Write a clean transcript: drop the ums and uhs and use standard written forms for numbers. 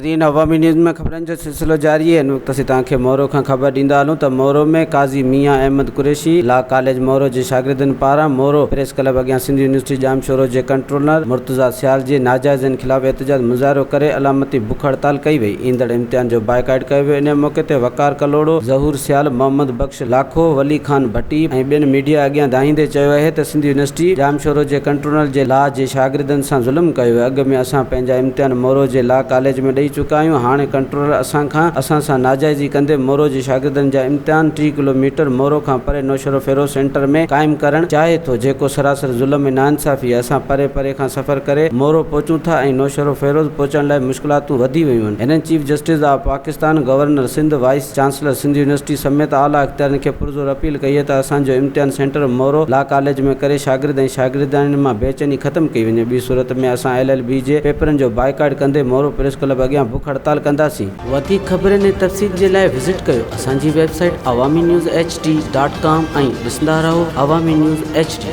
ناظرين عوامي نيوز ۾ خبرن جو سلسلو جاري آهي. هن وقت اسين توهان کي مورو کان خبر ڏيندا هلون ته مورو ۾ قاضي ميان احمد قريشي لا ڪاليج مورو جي شاگردن پاران مورو پريس ڪلب اڳيان سنڌ يونيورسٽي ڄامشورو جي ڪنٽرولر مرتضيٰ سيال جي ناجائزين خلاف احتجاج مظاهرو ڪري علامتي بک هڙتال ڪئي وئي ايندڙ امتحان جو بائيڪاٽ ڪيو ويو انهي موقعي تي وقار ڪلهوڙو، ظهور سيال، محمد بخش لاکو، ولي خان ڀٽي ۽ ٻين ميڊيا اڳيان دانهيندي چيو اهي ته سنڌ يونيورسٽي ڄامشورو جي ڪنٽرولر جي لا جي شاگردن سان ظلم ڪيو ويو اڳ ۾ اسان پنهنجا امتحان مورو جي لا ڪاليج ۾ ڏئي چڪا آهيون هاڻي ڪنٽرولر اسان کان اسان سان ناجائزي ڪندي مورو جي شاگردن جا امتحان 30 ڪلو ميٽر مورو کان پري نوشهروفيروز سينٽر ۾ قائم ڪرڻ چاهي ٿو جيڪو سراسر ظلم ۽ ناانصافي آهي اسان پري پري کان سفر ڪري مورو پهچون ٿا ۽ نوشهروفيروز پهچڻ لاء مشڪلاتون وڌي ويون آهن هنن chief justice of Pakistan governor Sindh vice chancellor Sindh university سميت اعليٰ اختيارين کي پرزور اپيل ڪئي ته اسان جو امتحان سينٽر مورو لا ڪاليج ۾ ڪري شاگرد ۽ شاگردياڻين مان بيچيني ختم ڪئي وڃي ٻي صورت ۾ اسان ايل ايل بي جي پيپرن جو بائيڪاٽ ڪندي مورو پريس ڪلب اڳيان بک هڙتال ڪنداسين. وڌيڪ خبرن ۽ تفصيل جي لاء وزٽ ڪيو اسان جي website Awami news H D dot com ۽ ڏسندا رهو عوامي نيوز ايڇ ڊي.